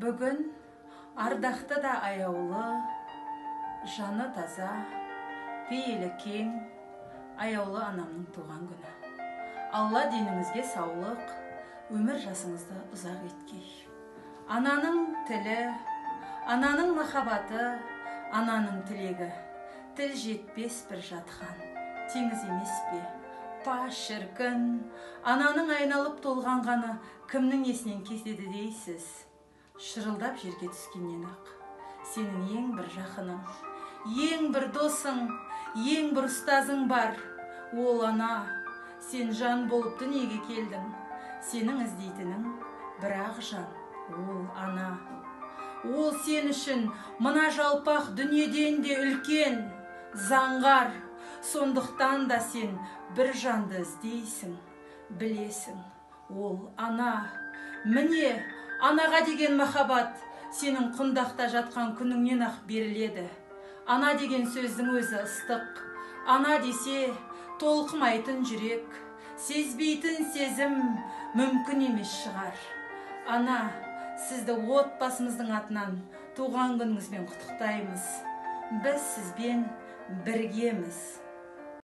Бүгін ардақты да аяулы, жаны таза, пейілі кең, аяулы анамның туған күні. Алла деніңізге саулық, өмір жасыңызды ұзақ еткей. Ананың тілі, ананың махаббаты, ананың тілегі. Тіл жетпес бір жатқан теңіз емес пе? Па шіркін, ананың айналып толғанғаны кімнің есінен кетеді дейсіз? Шырылдап жерге түскеннен ақ сенің ең бір жақының, ең бір досың, ең бір ұстазың бар. Ол ана. Сен жан болып дүниеге келдің. Сенің іздейтінің бір-ақ жан, ол ана. Ол сен үшін мына жалпақ дүниеден де үлкен, заңғар. Сондықтан да сен бір жанды іздейсің, білесің, ол ана. Міне, анаға деген махаббат сенің құндақта жатқан күніңнен ақ беріледі. Ана деген сөздің өзі ыстық. Ана десе, толқымайтын жүрек, сезбейтін сезім мүмкін емес шығар. Ана, сізді отбасымыздың атынан туған күніңізбен құттықтаймыз. Біз сізбен біргеміз.